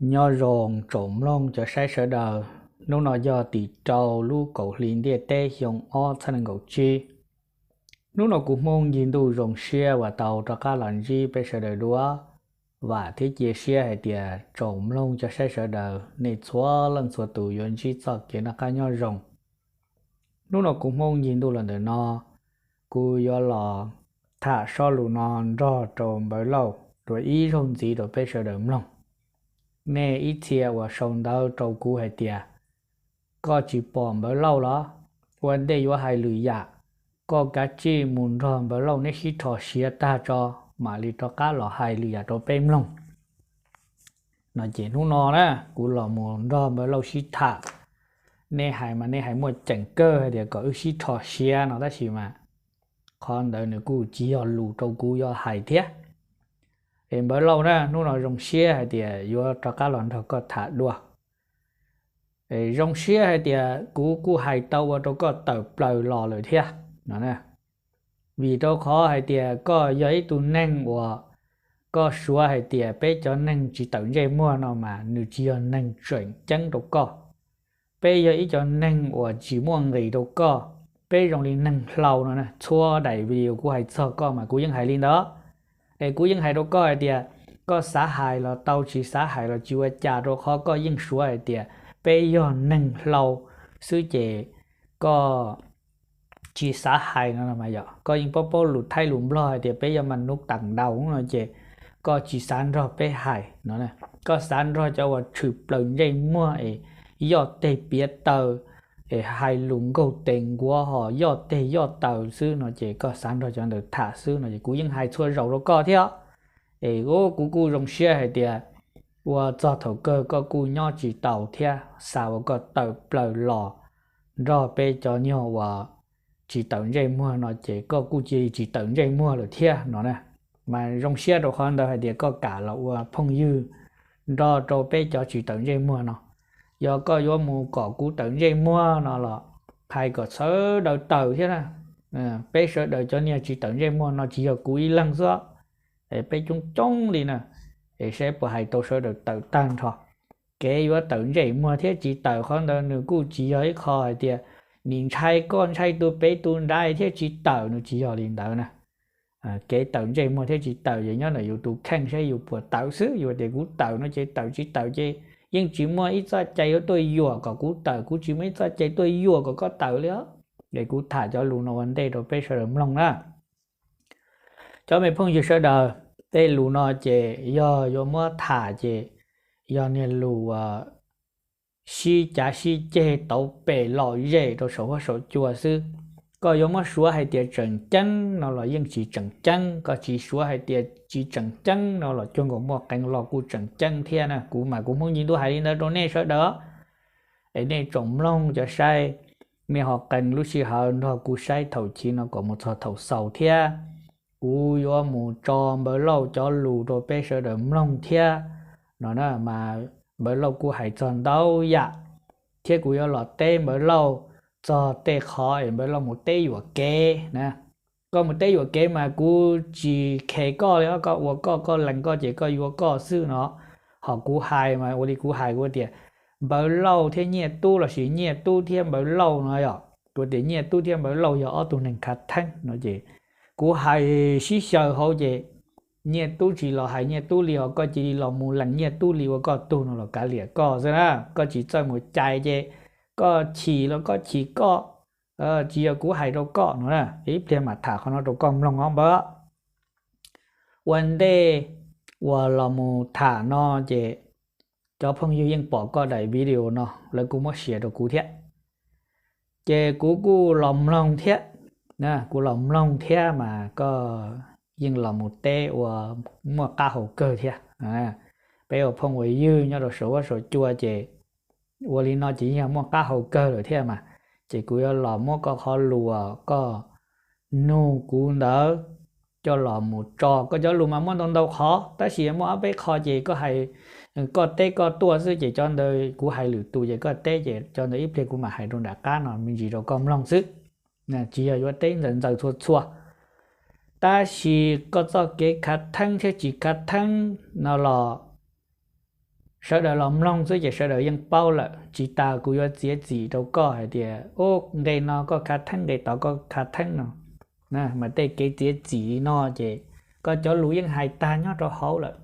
Nyob zoo tsoom mloog cov saib sawv daws, hnub no yog tim rau lub kaum hli ntiaj teb xyoo ob txhiab nees nkaum tsib. Hnub no kuv Hmoob Yig Ntuj zoo siab uas tau rov qab los ntsib peb sawv daws dua. Vam thiab cia siab hais tias tsoom mloog cov saib sawv daws nej txhua leej txhua tus yuav ntsib txoj kev noj qab nyob zoo. Hnub no kuv Hmoob Yig Ntuj los ntawm no, kuv yuav los tham sob lus no nrog rau Npawg Lauj dua ib zaug ntxiv rau peb sawv daws mloog. Nej ib txhia uas sau ntawv rau kuv hais tias, koj tsis pom Npawg Lauj los? Ua ntej yuav hais lwm yam, koj kav tsij mus nrog Npawg Lauj neb sib rho siav tag tso, mam li rov qab los hais lwm yam rau peb mloog. No ces hnub no na kuv los mus nrog Npawg Lauj sib tham. Nej hais mas nej hais muaj ceem kawg hais tias kom wb sib rho siav no tab sis mas qhov ntawd nws kuj tsis yog lus rau kuv yuav hais thiab. Es Npawg Lauj na, hnub no zoo siab hais tias yuav rov qab los nrog koj tham dua. Zoo siab hais tias kuv kuj hais tau ua rau koj tawm plaws los lawm thiab no. Vim rau qhov hais tias koj yog ib tug neeg uas koj suav hais tias peb cov neeg tsis tawm ntsej muag no mas nws tsis yog neeg tseem ceeb rau koj. Peb yog ib cov neeg uas tsis muaj nqis rau koj, peb zoo li neeg hlau no. Txhua daim video kuv hais txog koj mas kuv yeej hais li ntawd. Es kuv yeej hais rau koj hais tias koj xav hais los tau, tsis xav hais los tsis ua cas, rau qhov koj yeej suav hais tias peb yog neeg hlau xwb ces koj tsis xav hais no. Yog koj yeej paub paub lus Thaib lus Nplog hais tias peb yog mas nub tas ntaus no ces koj tsis xav nrog peb hais no. Koj xav nrog cov uas tshwm plaws ntsej muag es yoj teg piav taw, es hais lus nkaug tes nkuav ho yoj teg yoj taw xwb no ces koj xav nrog cov ntawd tham xwb no ces kuv yeej hais txhua zaus rau koj thiab. Es kuv kuj zoo siab hais tias ua txog thaum kawg koj kuj nyob tsis tau thiab, xav ua koj tawm plaws los nrog peb cov nyuag uas tsis tawm ntsej muag no ces koj kuj cia li tsis tawm ntsej muag lawm thiab no. Mas zoo siab rau qhov ntawd hais tias koj kam los ua phooj ywg nrog rau peb cov tsis tawm ntsej muag no. Yog koj yuav mus kom kuv tawm ntsej muag no los hais kom sawv daws tawm thiab na. Peb sawv daws cov niag tsis tawm ntsej muag no tsis yog kuv ib leeg xwb, peb coob coob li na. Es saib puas hais tau sawv daws tawm tag nrho. Kev yuav tawm ntsej muag thiab tsis tawm qhov ntawd nws kuj tsis yog ib qho hais tias nim ntshai koj ntshai tus pem tus nrad thiab tsis tawm, nws tsis yog li ntawd na. Kev tawm ntsej muag thiab tsis tawm ces nyob ntawm yus tus kheej saib yus puas tawm xwb. Yus tias kuv tawm no ces tawm, tsis tawm ces yeej tsis muaj ib txoj cai yuav tuaj yuam kom kuv tawm, kuv tsis muaj ib txoj cai tuaj yuam kom koj tawm li os. Es kuv tham cov lus no ua ntej rau peb sawv daws mloog na. Cov me phooj ywg sawv daws, tej lus no ces yog yuav muab tham ces yog niag lus sib cav sib ceg tauv pem lom zem rau saum huab saum cua xwb. Koj yuav muab suav hais tias tseem ceeb no los yeej tsis tseem ceeb, koj tsis suav hais tias tsis tseem ceeb no los cuag nkaus muaj qee lo kuj tseem ceeb thiab na. Kuv mas kuv Hmoob Yig Ntuj hais li ntawd rau nej sawv daws. Es nej tsoom mloog cov saib, nej ho qee lub sij hawm nrog kuv saib thaum chiv no kom mus txog thaum xaus thiab. Kuv yuav mus tso Npawg Lauj cov lus rau peb sawv daws mloog thiab no na. Mas Npawg Lauj kuj hais txog ntau yam, thiab kuv yuav los teb Npawg Lauj txog tej qhov es Npawg Lauj mus teb yuam kev na. Koj mus teb yuam kev mas kuv tsis khes koj li os, koj ua koj, koj lees koj ces koj yuav koj xwb no. Ho kuv hais mas ua li kuv hais, kuv tias Npawg Lauj thiab Nyiaj Tub lossis Nyiaj Tub thiab Npawg Lauj no yom. Kuv tias Nyiaj Tub thiab Npawg Lauj yog ob tug neeg khav theeb no ces kuv hais sib xyaw hauv ces Nyiaj Tub tsis los hais Nyiaj Tub li os, koj cia li los mus lees Nyiaj Tub li ua koj tug no los kav liam koj xwb na. Koj tsis txawj mus cais ces koj chim los koj chim koj, tsis yog kuv hais rau koj no na. Ib pliag mam tham qhov no rau koj mloog os npawg. Ua ntej uas los mus tham no ces cov phooj ywg yeej pom koj daim video no, lawv kuj muab share rau kuv thiab. Ces kuv kuj los mloog thiab, kuv los mloog thiab mas koj yeej los mus teb ua muaj qab hau kawg thiab. Peb ua phooj ua ywg nyob rau saum huab saum cua ces ua li no ces yeej yog muaj qab hau kawg lawm thiab mas. Ces kuv yuav los muab koj qhov lus uas koj nug kuv ntawd coj los mus tso. Koj cov lus mas muaj ntau ntau qhov tab sis muaj ob peb qho ces koj hais, koj teb koj tuaj xwb ces cov ntawd kuv hais lwm tus ces koj teb ces cov ntawd ib pliag kuv mam hais rau nram qab no me ntsis rau koj mloog xwb. Tsis yog yuav teb ntxaws ntxaws txhua txhua. Tab sis koj txoj kev khav theeb thiab tsis khav theeb no los sawv daws los mloog xwb ces sawv daws yeej paub lawm. Tsis tas kuv yuav txiav txim rau koj hais tias, ub, nqe no koj khav theeb, nqe tod koj khav theeb no. Mas tej kev txiav txim li no ces koj cov lus yeej hais tag nyob rau hauv lawm.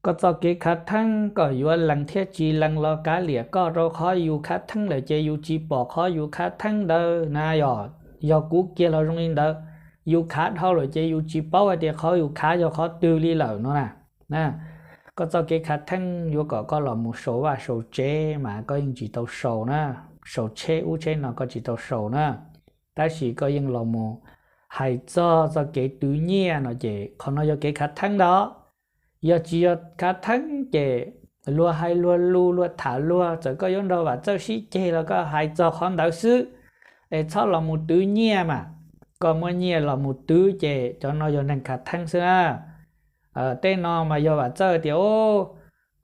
Koj txoj kev khav theeb koj yuav lees thiab tsis lees los kav liam koj, rau qhov yus khav theeb lawm ces yus tsis pom qhov yus khav theeb ntawd na. Yog, yog kuv kiag los zoo li ntawd, yus khav dhau lawm ces yus tsis paub hais tias qhov yus khav yog qhov twg li lawm no na. Koj txoj kev khav theeb yuav kom koj los mus sau vaj sau tsev mas koj yeej tsis tau sau na, sau tsheb ub tsheb no koj tsis tau sau na. Tab sis koj yeej los mus hais txog txoj kev twv nyiaj no ces qhov no yog kev khav theeb ntag. Yog tsis yog khav theeb ces luag hais luag lus, luag tham luag, txawm koj yuav nrog Vam Txawj sib ceg los koj hais txog qhov ntawd xwb, es txhob los mus twv nyiaj mas. Koj muab nyiaj los mus twv ces cov no yog neeg khav theeb xwb na. Tej no mas yog Vam Txawj tias,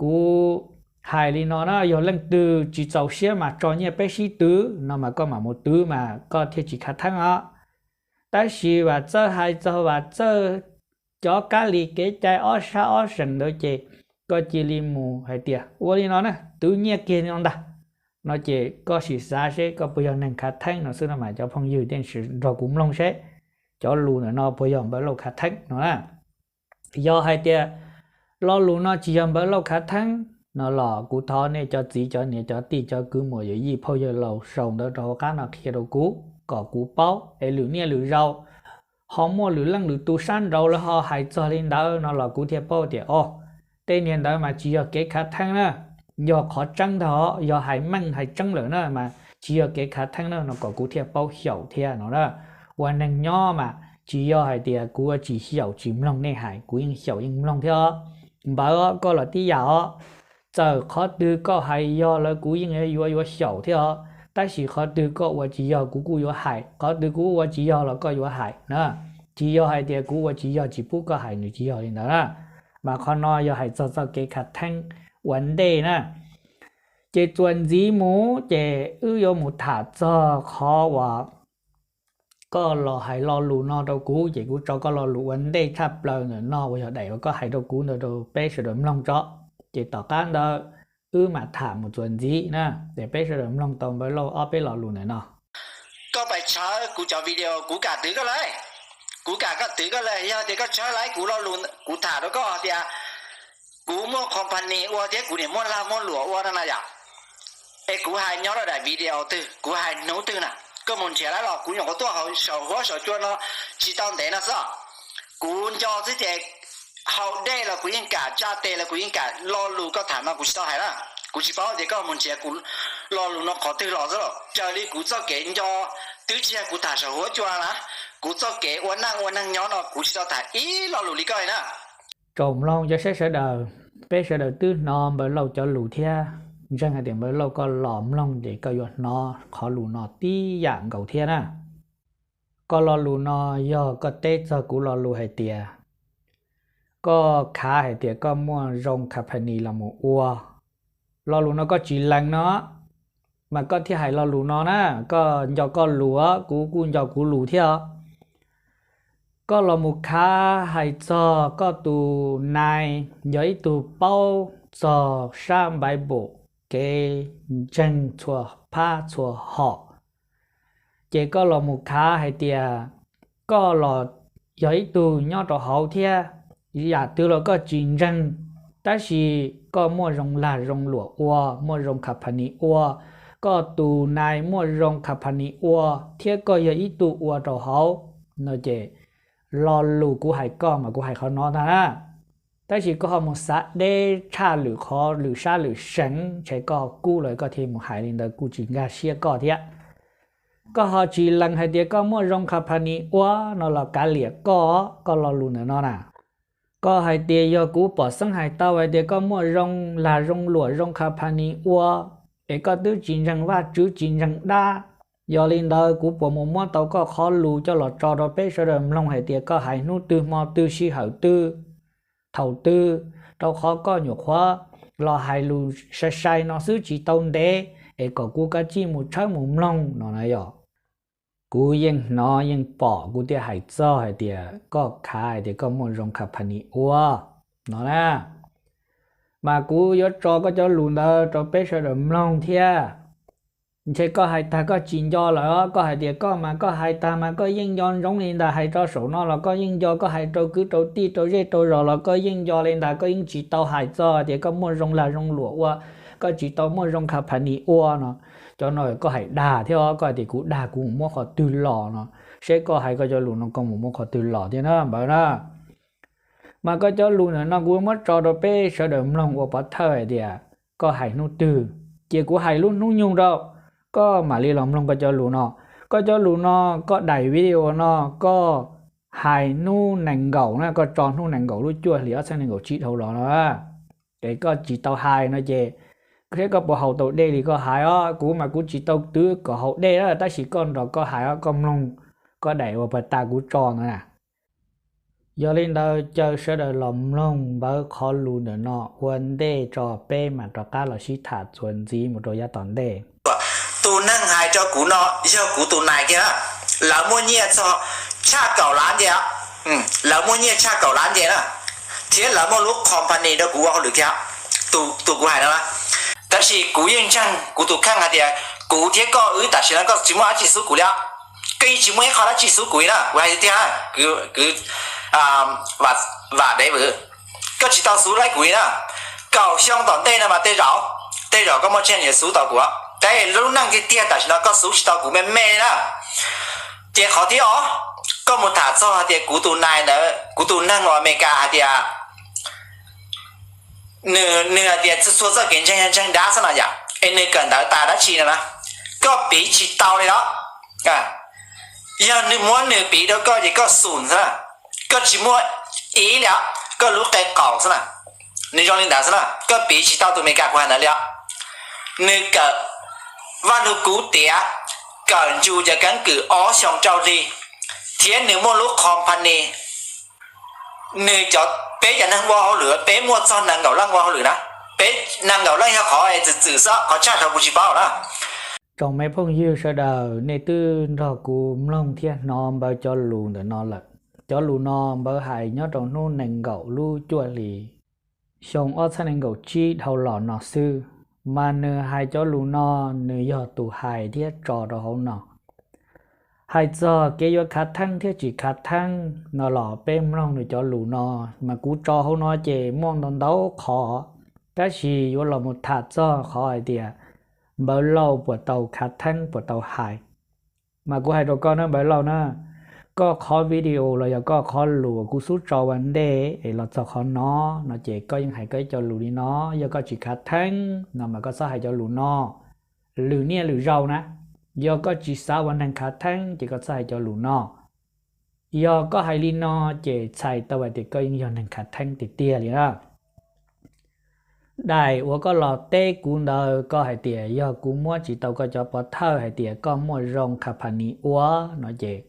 kuv hais li no na, yog leej twg tsis txaus siab mas tso nyiaj peb sib twv no mas koj mam mus twv mas koj thiaj tsis khav theeb os. Tab sis Vam Txawj hais txog Vam Txawj cov kab li kev cai ob sab ob seem ntawd ces koj cia li mus hais tias ua li no na, twv nyiaj kiag li no ntag no ces koj sim xav seb koj puas yog neeg khav theeb no xwb no mas cov phooj ywg tej nrog kuv mloog seb cov lus ntawm no puas yog Npawg Lauj khav theeb no na. Yog hais tias lo lus no tsis yog Npawg Lauj khav theeb no los kuv thov nej cov txiv cov niam cov tij cov kwv muam yawm yij phauj yawg laus sau ntawv rau hauv qab no qhia rau kuv kom kuv paub es lwm niaj lwm zaus ho muaj lwm leej lwm tus sab nraud lawv ho hais txog li ntawd no los kuv thiaj paub tias o, tej niag ntawd mas tsis yog kev khav theeb na, yog qhov tseeb ntag, yog hais meej hais tseeb lawm na mas tsis yog kev khav theeb na no kom kuv thiaj paub xyaum thiab no na. Ua neeg nyob mas tsis yog hais tias kuv ua tsis xyaum tsis mloog nej hais, kuv yeej xyaum yeej mloog thiab os. Npawg os, koj los tib yam os, txawm qhov twg koj hais yog lawm kuv yeej yuav yuav xyaum thiab os, tab sis qhov twg koj ua tsis yog kuv kuj yuav hais, qhov twg kuv ua tsis yog los koj yuav hais na. Tsis yog hais tias kuv ua tsis yog tsis pub koj hais, nws tsis yog li ntawd na. Mas qhov no yog hais txog txoj kev khav theeb ua ntej na. Ces txuas ntxiv mus ces wb yuav mus tham txog qhov uas koj los hais lo lus no rau kuv, ces kuv tso koj lo lus ua ntej tshaj plaws ntawm no uas yog daim uas koj hais rau kuv ntawd rau peb sawv daws mloog tso. Ces tom qab ntawd wb mam tham mus txuas ntxiv na, ces peb sawv daws mloog tau Npawg Lauj ob peb lo lus ntawm no. Koj pais tshawb kuv cov video, kuv kam twv koj lawm. Kuv kam koj twv koj lawm, yog tias koj tshawb lawm kuv lo lus kuv tham rau koj tias kuv muaj company ua thiab kuv niam muaj lag muaj luam ua no na yom. Es kuv hais nyob rau daim video twg, kuv hais hnub twg na? Koj mus nrhiav lawm los kuv nyuam qhuav tuaj hauv saum huab saum cua no tsis tau ntev no xwb. Kuv nco xwb ces haus dej los kuv yeej kam, tsa tes los kuv yeej kam, lo lus koj tham no kuv tsis tau hais na. Kuv tsis paub tias koj mus nrhiav kuv lo lus no qhov twg los xwb los, raws li kuv txoj kev nco, twb tsis yog kuv tham saum huab cua na, kuv txoj kev ua neej ua neeg nyob no kuv tsis tau tham ib lo lus li koj li na. Tsoom mloog cov saib sawv daws, peb sawv daws twb hnov Npawg Lauj cov lus thiab, ntseeg hais tias Npawg Lauj koj los mloog ces koj yuav hnov qhov lus no tib yam nkaus thiab na. Koj lo lus no yog koj teb txog kuv lo lus hais tias koj khav hais tias koj muaj zoo company los mus ua. Lo lus no koj tsis lees no mas koj thiaj hais lo lus no na. Koj nco koj lus, kuv kuj nco kuv lus thiab. Koj los mus khav hais txog koj tus nai yog ib tug paub txog sab Bible, kev ntseeg txhua phab txhua hom. Ces koj los mus khav hais tias koj los yog ib tug nyob rau hauv thiab, yam twg los koj tsis ntseeg, tab sis koj muaj zoo lag zoo luam ua, muaj zoo company ua, koj tus nai muaj zoo company ua, thiab koj yog ib tug ua rau hauv no ces lo lus kuv hais koj mas kuv hais qhov no ntag na. Tab sis koj ho mus xav deb tshaj lwm qhov lwm sab lwm seem, ntshe koj kub los koj thiaj mus hais li ntawd kuj tsis nkag siab koj thiab. Koj ho tsis lees hais tias koj muaj zoo company ua no los kav liam koj, koj lo lus ntawm no na. Koj hais tias yog kuv pom xeeb hais tau hais tias koj muaj zoo lag zoo luam zoo company ua, es koj twb tsis ntseeg Vajtswv tsis ntseeg dab, yog li ntawd kuv puas mus muab tau koj qhov lus coj los tso rau peb sawv daws mloog hais tias koj hais hnub twg hmo twg sij hawm twg thaum twg, rau qhov koj nyuam qhuav los hais lus sai sai no xwb tsis tau ntev, es kom kuv kav tsij mus tshawb mus mloog no na yom. Kuv yeej hnov yeej pom kuv thiaj hais txog hais tias koj khav hais tias koj muaj zoo company ua no na. Mas kuv yuav tso koj cov lus ntawd rau peb sawv daws mloog thiab. Ntshe koj hais tag koj tsis nco lawm os, koj hais tias koj mas koj hais tag mas koj yeej nco ntsoov li ntag, hais rau saum no los koj yeej nco, koj hais rau kwv rau tij rau zej rau zos los koj yeej nco li ntag, koj yeej tsis tau hais txog tias koj muaj zoo lag zoo luam ua, koj tsis tau muaj zoo company ua no. Cov no koj hais dag thiab os, koj hais tias kuv dag kuv mus muab qhov twg los no, seb koj hais koj cov lus no koj mus muab qhov twg los thiab na npawg na. Mas koj cov lus ntawm no kuv muab tso rau peb sawv daws mloog ua pov thawj hais tias koj hais hnub twg, ces kuv hais lub hnub nyoog rau, koj mam li los mloog koj cov lus no. Koj cov lus no, koj daim video no, koj hais hnub nees nkaum na, koj tso hnub nees nkaum lub cuaj hlis ob txhiab nees nkaum tsib dhau los no. Ces koj tsis tau hais no ces, seb koj puas haus tau dej li koj hais os. Kuv mas kuv tsis tau twv kom haus dej na, tab sis koj nrog koj hais os, koj mloog koj daim uas pag tas kuv tso ntawd na. Yog li ntawd caw sawv daws los mloog npawg qhov lus ntawm no ua ntej tso peb mam rov qab los sib tham txuas ntxiv mus rau yav tom ntej. Tus neeg hais rau kuv no yog kuv tus nais kiag na. Lawv muaj nyiaj txog tshaj kaum lav nce, lawv muaj nyiaj tshaj kaum lav nce na, thiab lawv muaj lub company rau kuv ua hauj lwm kiag, tus kuv hais no na. Tab sis kuv yeej ntseeg kuv tus kheej hais tias kuv thiab koj wb tam sim no koj tsis muaj dab tsi xub kuv li os. Koj yeej tsis muaj ib qho dab tsi xub kuv li na, kuv hais tiag tiag na, kwv Vam Dev Vwm, koj tsis tau xub laib kuv li na. Kaum xyoo tom ntej no mas tej zaum, tej zaum koj muaj tseeb yuav xub tau kuv, tab lub neej tiag tiag tam sim no koj xub tsis tau kuv me me li na. Ces qhov thib ob, koj mus tham txog hais tias kuv tus nais ntawd, kuv tus neeg uas Amelikas hais tias nws hais tias txhua txhua txoj kev ntseeg yog ntseeg dab xwb no yom, es nws kawm ntawv tas dab tsi no na, koj piv tsis tau li os. Yog nws muab nws piv rau koj ces koj xum xwb na, koj tsis muaj ib li os, koj lub qe qaus xwb na. Nws zoo li ntawd xwb na, koj piv tsis tau tus Amelikas kuv hais ntawd li os. Nws kawm Vaj Lug Kub tiav, kawm ntsum cov keeb kwm ob xyoo rau hli, thiab nws muaj lub company. Nws cov, peb cov neeg ua hauj lwm peb muaj txog nees nkaum leej ua hauj lwm na. Peb nees nkaum leej yog qhov txwm txwm xwb, qhov tshaj rau kuv tsis paub na. Tsoom me phooj ywg sawv daws, nej twb nrog kuv mloog thiab hnov npawg cov lus ntawm no lawm. Cov lus no npawg hais nyob rau hnub nees nkaum lub cuaj hlis xyoo ob txhiab nees nkaum tsib dhau los no xwb, mas nws hais cov lus no, nws yog tus hais thiab tso rau hauv no. Hais txog kev yuav khav theeb thiab tsis khav theeb no los peb mloog nws cov lus no, mas kuv tso hauv no ces muaj ntau ntau qhov, tab sis yuav los mus tham txog qhov hais tias npawg Lauj puas tau khav theeb puas tau hais. Mas kuv hais rau koj na npawg Lauj na, koj qhov video los yog koj qhov lus kuv xub tso ua ntej es los txog qhov no, no ces koj yeej hais koj ib co lus li no. Yog koj tsis khav theeb no mas koj txhob hais cov lus no. Lwm niaj lwm zaus na, yog koj tsis xav ua neeg khav theeb ces koj txhob hais cov lus no. Yog koj hais li no ces txhais tau hais tias koj yeej yog neeg khav theeb tiag tiag li na. Daim uas koj los teb kuv ntawd koj hais tias yog kuv muab tsis tau koj cov pov thawj hais tias koj muaj zoo company ua no ces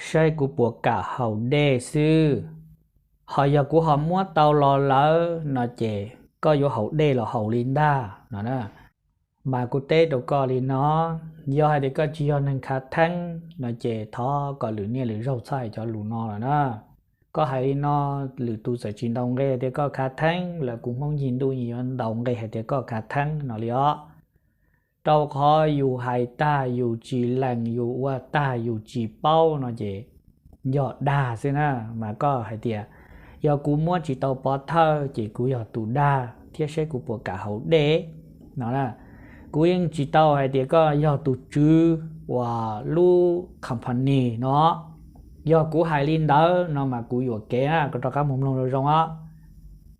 saib kuv puas kam haus dej xwb. Ho yog kuv ho muab tau los lawm no ces koj yuav haus dej los haus li ntag no. Mas kuv teb rau koj li no, yog hais tias koj tsis yog neeg khav theeb no ces thov kom lwm niaj lwm zaug txhob hais cov lus no lawm na. Koj hais li no, lwm tus txawm tsis ntaus nqe tias koj khav theeb los kuv Hmoob Ncig Ntuj yeej yuav ntaus nqe hais tias koj khav theeb no li os. Rau qhov yus hais tag yus tsis lees, yus ua tag yus tsis paub no ces yog dag xwb na. Mas koj hais tias yog kuv muab tsis tau pov thawj ces kuv yog tus dag thiab saib kuv puas kam haus dej no. Kuv yeej tsis tau hais tias koj yog tus tswv uas lub company no. Yog kuv hais li ntawd no mas kuv yuam kev na, koj rov qab mus mloog zoo zoo os.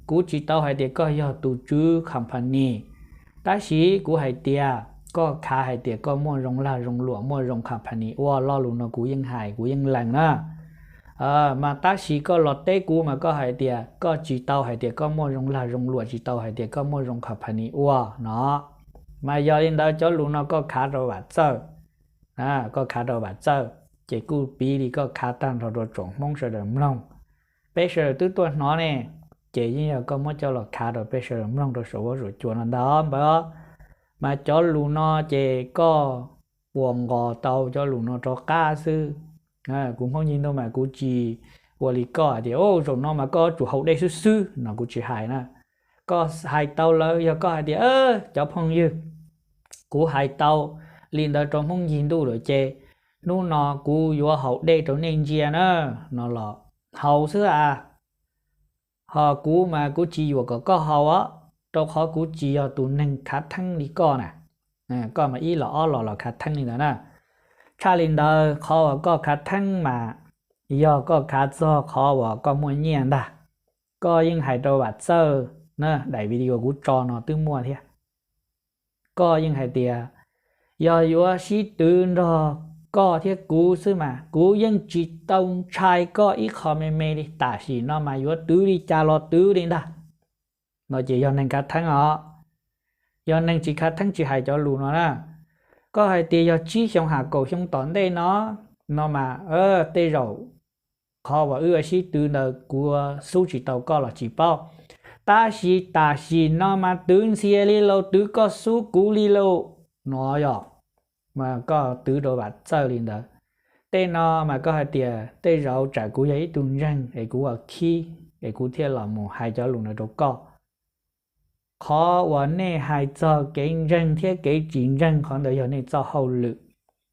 Kuv tsis tau hais tias koj yog tus tswv company, tab sis kuv hais tias koj khav hais tias koj muaj zoo lag zoo luam muaj zoo company ua, lo lus no kuv yeej hais kuv yeej lees na. Mas tab sis koj los teb kuv mas koj hais tias koj tsis tau hais tias koj muaj zoo lag zoo luam, tsis tau hais tias koj muaj zoo company ua no. Mas yog li ntawd cov lus no koj khav rau Vam Txawj, koj khav rau Vam Txawj, ces kuj piv li koj khav tag nrho rau tsoom Hmoob sawv daws mloog. Peb sawv daws twb tuaj hnov ne, ces yeej yog koj muab coj los khav rau peb sawv daws mloog rau saum huab saum cua no ntag npawg. Mas cov lus no ces koj puas nqos tau cov lus no rov qab xwb. Kuv Hmoob Ncig Ntuj mas kuv tsis ua li koj hais tias zaum no mas koj yuav tsum haus dej xwb xwb no, kuv tsis hais na. koj hais tau lawm, yog koj hais tias, cov phooj ywg, kuv hais tau li ntawd rau Hmoob Ncig Ntuj lawm ces hnub no kuv yuav haus dej rau nej ntsia na, no los haus xwb a. Ho kuv mas kuv tsis yuam kom koj haus os, rau qhov kuv tsis yog tus neeg khav theeb li koj na. Koj mas ib los ob los los khav theeb li ntawd na. Tshaj li ntawd, qhov uas koj khav theeb mas yog koj khav txog qhov uas koj muaj nyiaj ntag. Koj yeej hais rau Vam Txawj na, daim video kuv tso no twb muaj thiab. Koj yeej hais tias yog yuav sib twv nrog koj thiab kuv xwb mas kuv yeej tsis tau ntshai koj ib qho me me li, tam sim no mas yuav twv li cas los twv li ntag. No ces yog neeg khav theeb os. Yog neeg tsis khav theeb tsis hais cov lus no na. Koj hais tias yog tsib xyoo ha kaum xyoo tom ntej no, no mas tej zaum qhov uas wb ua sib twv ntawd kuv xub tsis tau koj los tsis paub. Tab sis tam sim no mas twv ntxhias li lauj, twv koj xub kuv li lauj. No yog, mas koj twv rau Vam Txawj li ntawd. Tej no mas koj hais tias tej zaum tsam kuv yog ib tug ntseeg es kuv ua khib es kuv thiaj los mus hais cov lus ntawd rau koj. Qhov uas nej hais txog kev ntseeg thiab kev tsis ntseeg, qhov ntawd yog nej txoj hauj lwm.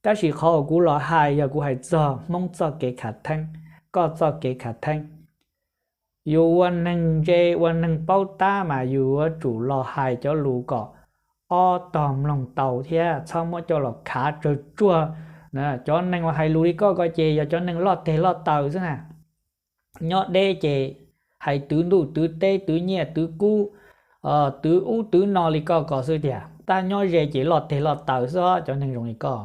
Tab sis qhov uas kuv los hais yog kuv hais txog Hmoob txoj kev khav theeb, koj txoj kev khav theeb. Yus ua neeg ntse ua neeg paub tab mas yus yuav tsum los hais cov lus kom ob tog mloog tau thiab txhob muab coj los khav tsawg tsuag. Cov neeg uas hais lus li koj ko ces yog cov neeg loj teg loj taw xwb na. Nyob deb ces hais twv ntuj twv teb twv nyiaj twv kub, twv ub twv no li koj ko xwb tiag, tab nyob ze ces loj teg loj taw xwb os, cov neeg zoo li koj.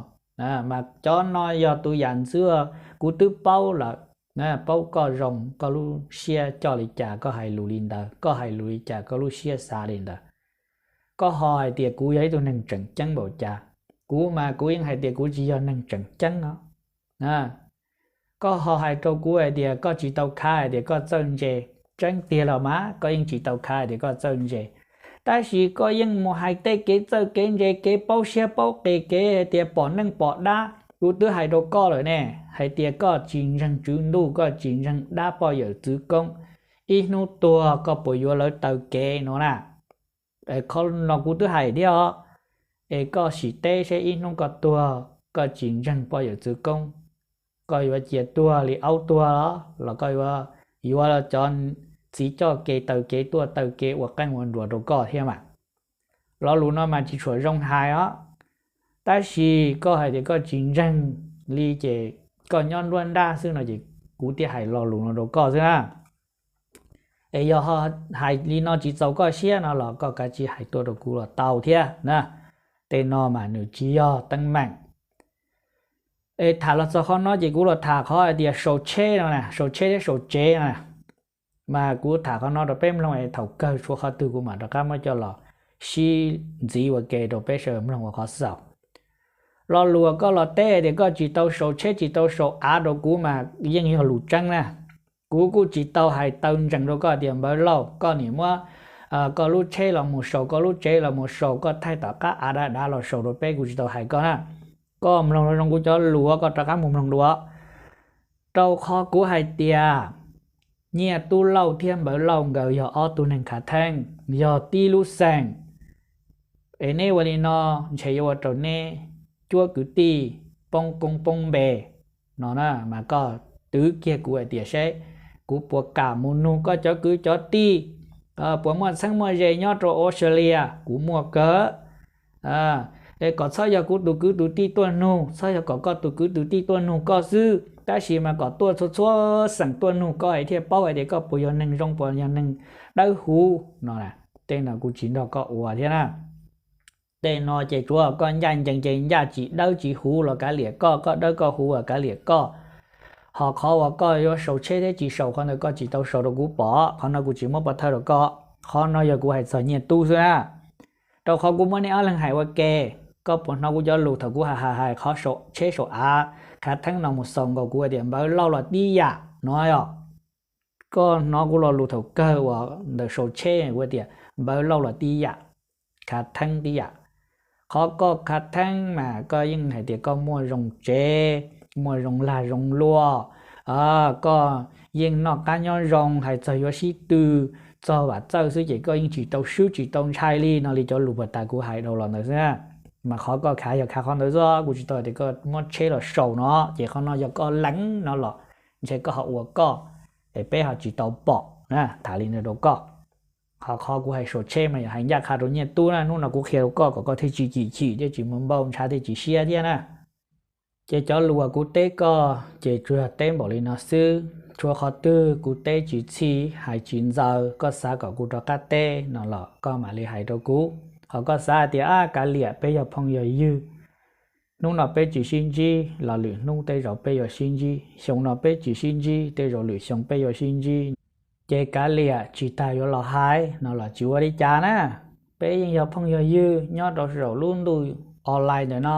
Mas cov no yog tus yam ntxwv kuv twb paub lawm, paub koj zoo, koj lub siab coj li cas koj hais lus li ntawd, koj hais lus li cas koj lub siab xav li ntawd. Koj ho hais tias kuv yog ib tug neeg tseem ceeb npaum cas, kuv mas kuv yeej hais tias kuv tsis yog neeg tseem ceeb os. Koj ho hais rau kuv hais tias koj tsis tau khav hais tias koj txawj ntse, tseeb tiag los mas koj yeej tsis tau khav hais tias koj txawj ntse. Tab sis koj yeej mus hais tej kev txawj kev ntse, kev paub siab paub qis, kev hais tias pom neej pom dab, kuv twb hais rau koj lawm ne, hais tias koj tsis ntseeg tswv ntuj, koj tsis ntseeg dab poj yawm txwv koob, ib hnub tuag koj puas yuav lawv taw kev no na. Qhov no kuv twb hais thiab os. Es koj sim teb seb ib hnub koj tuag koj tsis ntseeg poj yawm txwv koob, koj yuav cia tuag li aub tuag los los koj yuav, yuav cov txiv coj kev taw kev tuaj taw kev ua qeej ua nruas rau koj thiab mas. Lo lus no mas tsis tshua zoo hais os. Tab sis koj hais tias koj tsis ntseeg li ces koj nyob nruab nrab xwb no ces kuv thiaj hais lo lus no rau koj xwb na. Es yog hais li no tsis txaus koj siab no los koj kav tsij hais tuaj rau kuv los tau thiab na. Tej no mas nws tsis yog teeb meem. Es tham los txog qhov no ces kuv los tham qhov hais tias sau tsheb no na, sau tsheb thiab sau tsev no na. Mas kuv tham qhov no rau peb mloog es thaum kawg tshuav qhov twg kuv mam rov qab muab coj los sib ntxiv ua ke rau peb sawv daws mloog ua qhov xaus. Lo lus uas koj los teb tias koj tsis tau sau tsheb tsis tau sau av rau kuv mas yeej yog lus tseeb na. Kuv kuj tsis tau hais taw ntsees rau koj tias Npawg Lauj, koj nim muab koj lub tsheb los mus sau, koj lub tsev los mus sau, koj thaij tom qab av dav dav los sau rau peb, kuv tsis tau hais koj na. Koj mloog zoo kuv cov lus koj rov qab mus mloog dua. Rau qhov kuv hais tias Nyiaj Tub Lauj thiab Npawg Lauj nkawd yog ob tug neeg khav theeb, yog tib lub xeem. Es neb ua li no ntshe yuav ua rau neb cuab kwv tij poob koob poob npe no na, mas koj twv kiag kuv hais tias seb kuv puas kam mus nug koj cov kwv cov tij puas muaj txheeb muaj ze nyob rau Australia, kuv muaj kawg. Es kom txhob yog kuv tus kwv tus tij tuaj nug, txhob yog kom koj tus kwv tus tij tuaj nug koj xwb, tab sis mas kom tuaj txhua txhua xeem tuaj nug koj es thiaj paub hais tias koj puas yog neeg zoo puas yog neeg dawb huv no. Tej no kuv tsis nrog koj ua thiab na. Tej no ces tsuav koj ncaj ncees ces ncaj tsis dawb tsis huv los kav liam koj, koj dawb koj huv los kav liam koj. Ho qhov uas koj yuav sau tsheb thiab tsis sau, qhov ntawd koj tsis tau sau rau kuv pom, qhov no kuv tsis muab pov thawj rau koj. Qhov no yog kuv hais txog Nyiaj Tub xwb na. Rau qhov kuv muab neb ob leeg hais ua ke, koj puas hnov kuv cov lus thaum kuv hais hais hais qhov sau tsheb sau av khav theeb no mus xaus nkaus kuv hais tias Npawg Lauj los tib yam no yog. Koj hnov kuv lo lus thaum kawg uas ntawm sau tsheb kuv tias Npawg Lauj los tib yam, khav theeb tib yam. Qhov koj khav theeb mas koj yeej hais tias koj muaj zoo tsev, muaj zoo lag zoo luam, koj yeej noj qab nyob zoo, hais txog yuav sib tw, txog vam txawj xwb ces koj yeej tsis tau swb tsis tau ntshai li no li cov lus puag ta kuv hais dhau los ntawd xwb. Mas qhov koj khav yog khav qhov ntawd xwb, kuv tsis tau tias koj muab tsheb los sau no, ces qhov no yog koj lees no los ntshe koj ho ua koj, es peb ho tsis tau pom na, tham li no rau koj. Qhov qhov kuv hais sau tsheb mas yog hais ncaj qha rau Nyiaj Tub na, hnub no kuv qhia rau koj kom koj thiaj tsis chim chim thiab tsis muaj npau ntshav thiab tsis siab thiab na. Ces cov lus uas kuv teb koj ces tsuas yog teb npaum li no xwb, tshuav qhov twg kuv teb tsis txhij hais tsis ntxaws, koj xav kom kuv rov qab teb no los koj mam li hais rau kuv. Ho koj xav hais tias, ab, kav liam, peb yog phooj yog ywg, hnub no peb tsis sib ntsib los lwm hnub tej zaum peb yuav sib ntsib, xyoo no peb tsis sib ntsib tej zaum lwm xyoo peb yuav sib ntsib, ces kav liam, tsis tas yuav los hais no los tsis ua li cas na. Peb yeej yog phooj yog ywg nyob rau saum lub ntuj online ntawm no.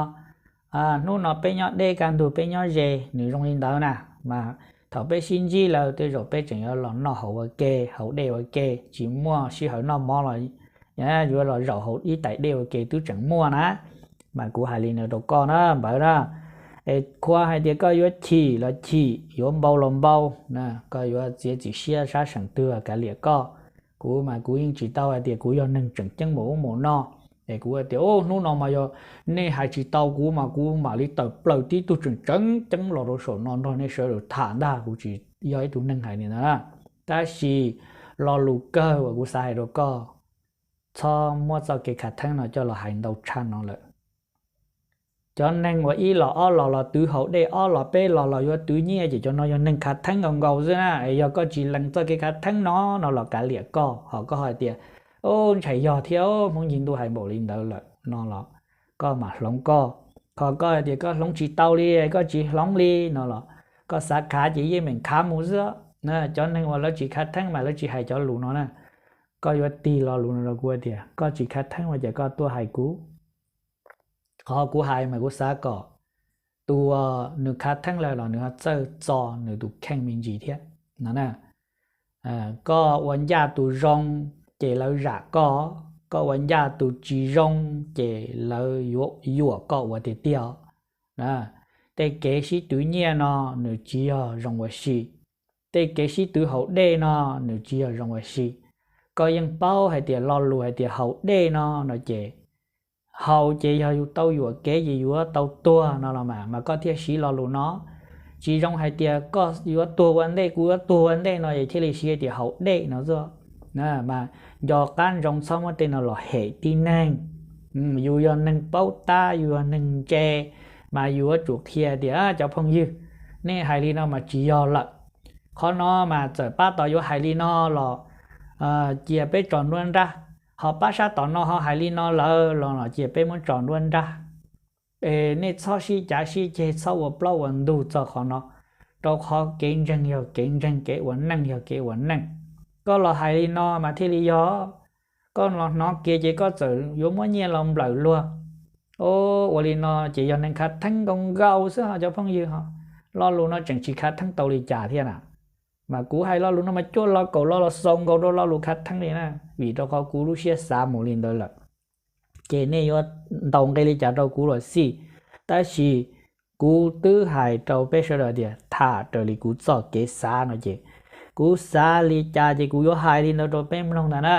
Hnub no peb nyob deb, kaj ntug peb nyob ze, nws zoo li ntawd na. Mas thaum peb sib ntsib lawm tej zaum peb tseem yuav los noj haus ua ke, haus dej ua ke, tsis muaj sij hawm noj mov los yuav los zaum haus ib tais dej ua ke twb tseem muaj na. Mas kuv hais li no rau koj na Npawv na, es qhov hais tias koj yuav chim los chim, yuav npau los npau, koj yuav txiav txim siab sab seem twg kav liam koj. Kuv mas kuv yeej tsis tau hais tias kuv yog neeg tseem ceeb mus ub mus no, es kuv hais tias, ub, hnub no mas yog nej hais tsis tau kuv mas kuv mam li tawm plaws tib tug tseem tseem ceeb los rau saum no nrog nej sawv daws tham ntag. Kuv tsis yog ib tug neeg hais li ntawd na. Tab sis lo lus kawg uas kuv xav hais rau koj, txhob muab txoj kev khav theeb no coj los hais ntau tshaj no lawm. Cov neeg uas ib los ob los los twv haus dej, ob los peb los los yuav twv nyiaj, ces cov no yog neeg khav theeb nkaus nkaus xwb na. Es yog koj tsis lees txoj kev khav theeb no no los kav liam koj, ho koj hais tias, ub, ntshai yog thiab, Hmoob Ncig Ntuj hais npaum li ntawd lawm no los koj mam hloov koj. Ho koj hais tias koj hloov tsis tau li, koj tsis hloov li no los koj xav khav ces yeej meem khav mus xwb. Cov neeg uas lawv tsis khav theeb mas lawv tsis hais cov lus no na. Koj yuav tig lo lus no rau kuv tias koj tsis khav theeb mas ces koj tuaj hais kuv. Qhov kuv hais mas kuv xav kom tus uas nws khav theeb lawm los nws ho txawj txo nws tus kheej me ntsis thiab no. Koj ua ncaj tus zoo ces lawv zam koj, koj ua ncaj tus tsis zoo ces lawv yuam koj ua tiag tiag. Tej kev sib twv nyiaj no nws tsis yog zoo ua si. Tej kev sib twv haus dej no nws tsis yog zoo ua si. Koj yeej paub hais tias lo lus hais tias haus dej no no ces haus ces yog yus tau yuam kev ces yuav tau tuag no los mas, mas koj thiaj siv lo lus no. Tsis zoo hais tias koj yuav tuag ua ntej, kuv yuav tuag ua ntej no es thiaj li siv hais tias haus dej no xwb. Mas nco qab ntsoov txhob muab tej no los hem tib neeg. Yus yog neeg paub tab, yus yog neeg ntse, mas yus yuav tsum qhia tias, cov phooj ywg, nej hais li no mas tsis yog lawm. Qhov no mas txawm pab tom yuav hais li no los cia peb tso nruab nrab, ho pab sab tom no ho hais li no lawm los cia peb muab tso nruab nrab. Es nej txhob sib cav sib ceg, txhob ua plaub ua ntug txog qhov no, rau qhov kev ntseeg yog kev ntseeg, kev ua neej yog kev ua neej. Koj los hais li no mas thiaj li yog, koj los hnov kiag ces koj txawm yuav muab nyiaj los nplawm luag. Ua li no ces yog neeg khav theeb nkaus nkaus xwb ho cov phooj ywg ho. Lo lus no tseem tsis khav theeb tau li cas thiab na. Mas kuv hais lo lus no mas cuaj lo kaum lo los xaus nkaus rau lo lus khav theeb li na, vim rau qhov kuv lub siab xav mus li ntawd lawm. Ces nej yuav ntaus nqi li cas rau kuv los xij, tab sis kuv twb hais rau peb sawv daws tias tham raws li kuv txoj kev xav no ces kuv xav li cas ces kuv yuav hais li ntawd rau peb mloog ntag na.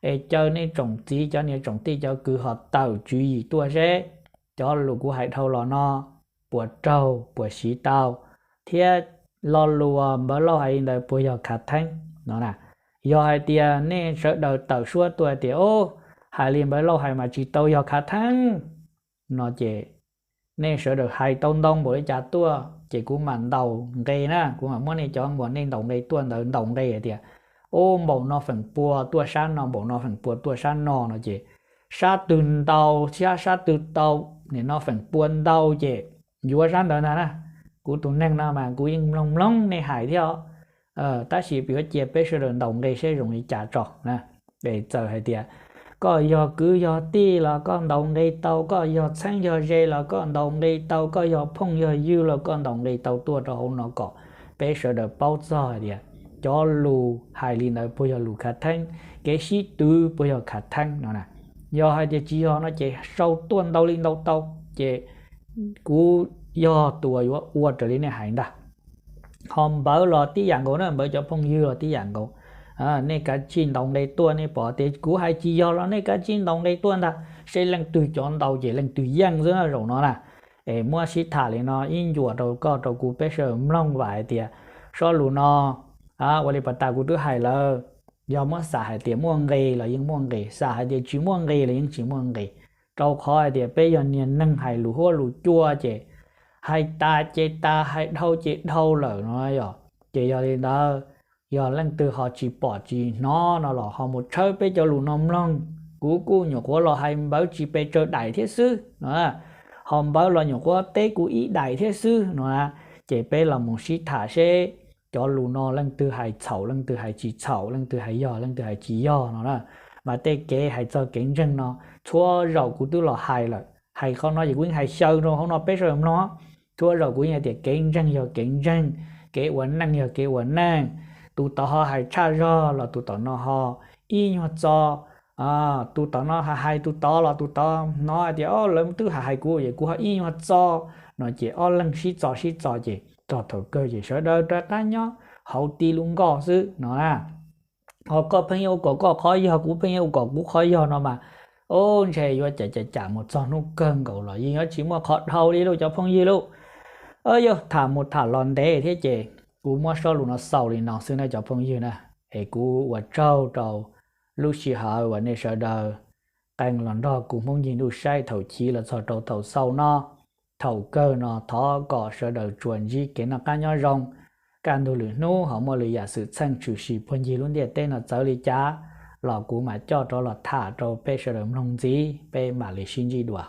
Es caw nej tsoom txiv, cov niam tsoom tij, cov kwv ho tawm tswv yim tuaj seb cov lus kuv hais dhau los no puas raug puas siv tau, thiab lo lus uas Npawg Lauj hais li ntawd puas yog khav theeb no na. Yog hais tias nej sawv daws tawm suab tuaj tias, o, hais li Npawg Lauj hais mas tsis tau yog khav theeb no ces nej sawv daws hais tau ntau npaum li cas tuaj ces kuv mam ntaus nqe na, kuv mam muab nej cov uas nej ntaus nqe tuaj ntawd ntaus nqe hais tias, o, npaum no feem pua tuaj sab no, npaum no feem pua tuaj sab no no ces sab twg ntau thiab sab twg tau, nim no feem pua ntau ces yuav sab ntawd ntag na. Kuv tus neeg no mas kuv yeej mloog mloog nej hais thiab os. Tab sis yuav cia peb sawv daws ntaus nqe seb zoo li cas tso na. Es txawm hais tias koj yog kwv yog tij los koj ntaus nqe tau, koj yog txheeb yog ze los koj ntaus nqe tau, koj yog phooj yog ywg los koj ntaus nqe tau tuaj rau hauv no kom peb sawv daws paub txog hais tias cov lus hais li ntawd puas yog lus khav theeb, kev sib twv puas yog khav theeb no na. Yog hais tias tsis yog no ces sau tuaj ntau li ntau tau, ces kuv yog tus uas yuav ua raws li nej hais ntag. Ho Npawg los tib yam nkaus na, Npawg cov phooj ywg los tib yam nkaus. nej kav tsij ntaus nqe tuaj, nej pom tias kuv hais tsis yog los nej kav tsij ntaus nqe tuaj ntag, seb leej twg cov ntau ces leej twg yeej xwb zaum no na. Es muab sib tham li no ib ncua rau koj rau kuv peb sawv daws mloog vam hais tias sob lus no ua li pas tas kuv twb hais lawm, yog muab xav hais tias muaj nqis los yeej muaj nqis, xav hais tias tsis muaj nqis los yeej tsis muaj nqis, rau qhov hais tias peb yog niag neeg hais lus huab lus cua ces hais tas ces tas, hais dhau ces dhau lawm no yom. Ces yog li ntawd, yog leej twg ho tsis pom tsis hnov no los ho mus tshawb peb cov lus no mloog. Kuv kuj nyuam qhuav los hais npawv tsis pes tsawg daim thiab xwb no, ho npawv los nyuam qhuav teb kuv ib daim thiab xwb no. Ces peb los mus sib tham seb cov lus no leej twg hais txhaum, leej twg hais tsis txhaum, leej twg hais yog, leej twg hais tsis yog no na. Mas tej kev hais txog kev ntseeg no, txhua zaus kuv twb los hais lawm, hais qhov no ces kuv yeej hais xyaw rau hauv no peb sawv daws mloog. Txhua zaus kuv yeej hais tias kev ntseeg yog kev ntseeg, kev ua neej yog kev ua neej. Tus tod ho hais tshaj zog los tus tom no ho ib nyuag txo, tus tom no hais hais tus tod los tus tod hnov hais tias o lawv twb hais hais kuv es kuv ho ib nyuag txo no ces ob leeg sib txo sib txo ces txog thaum kawg ces sawv daws rov qab nyob hauv tib lub nkoj xwb no na. Ho koj pheej yuav ua kom koj qhov yog, kuv pheej yuav ua kom kuv qhov yog no mas, o, ntshe yuav cam cam cam mus txog hnub kawg nkaus los yeej yuav tsis muaj qhov dhau li lauj cov phooj ywg lauj. Yog tham mus tham los ntev thiab ces kuv muab sob lus no xaus li no xwb na cov phooj ywg na. Es kuv ua tsaug rau lub sij hawm uas nej sawv daws qee los nrog kuv Hmoob Ncig Ntuj saib thaum chiv los txog rau thaum xaus no. Thaum kawg no thov kom sawv daws tsuas ntsib kev noj qab nyob zoo, kaj ntug lwm hnub ho muaj lwm yam xwm txheej tshwm sim puag ncig lub ntiaj teb no txawv li cas los kuv mam coj rov los tham rau peb sawv daws mloog ntxiv, peb mam li sib ntsib dua.